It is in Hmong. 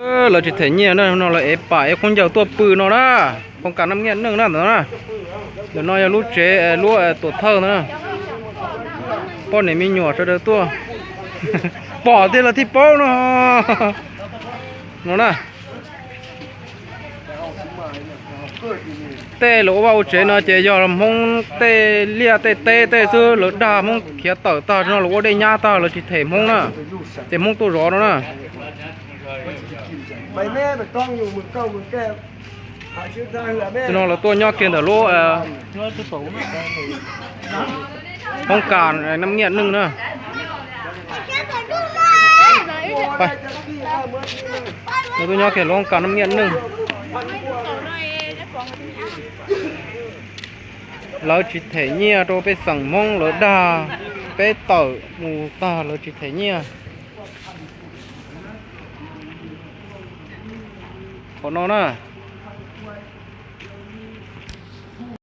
Lawv tsis them nyiaj na, no lawv ev pam ev khaub ncaws tuaj pw no na. Hoo kas Naj Nyiaj Neej na ntawm no na. Ntawm no yog lub tsev lub tuam thawj ntawd na. Poj niam me nyuam sawv daws tuaj pom thiaj lawv thiaj paub no. No na. Tej lawv ua vaj ua tsev no ces yog Hmoob tej liaj tej teb tej xwb, lawv dag Hmoob khiav tawm tag no lawv ua dej nyab tag lawv tsis them Hmoob na. Ces Hmoob tuaj zov no na. Tej no lawv tuaj nyob kiag ntawm lub Hoob kas Naj Nyiaj Neej na. Lawv tuaj nyob kiag lub Hoob kas Naj Nyiaj Neej. Lawv tsis them nyiaj rau pej xeem Hmoob, lawv dag peb tawm mus tag lawv tsis them nyiaj. Qhov no na.